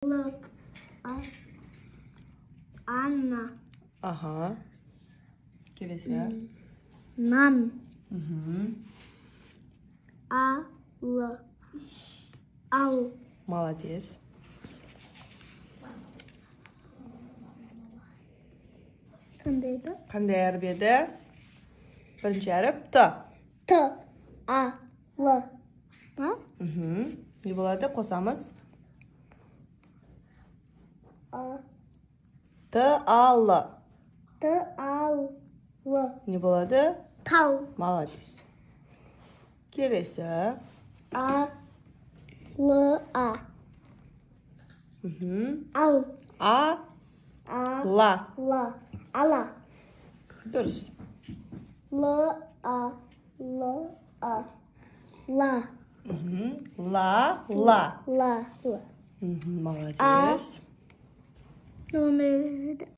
Л. А. Анна. Аха. Келесі. Нан. Мгм. А. Л. Ал. Молодец. Қандай еді? Қандай әріп еді? Бірінші әріп Т. Т. А. Л. А? Мхм. Не болады? Қосамыз. А. Т, А, Л. Т. А. Л. Не болады? Тал. Молодец. Келесі. А. Л. А. Мхм. Ал. А, А. Ла. Л. Ала. Дұрыс. Л. А. Л. А. Ла. Мхм. Ла, ла. Ла. Ла. Мхм, молодец. Қандай еді?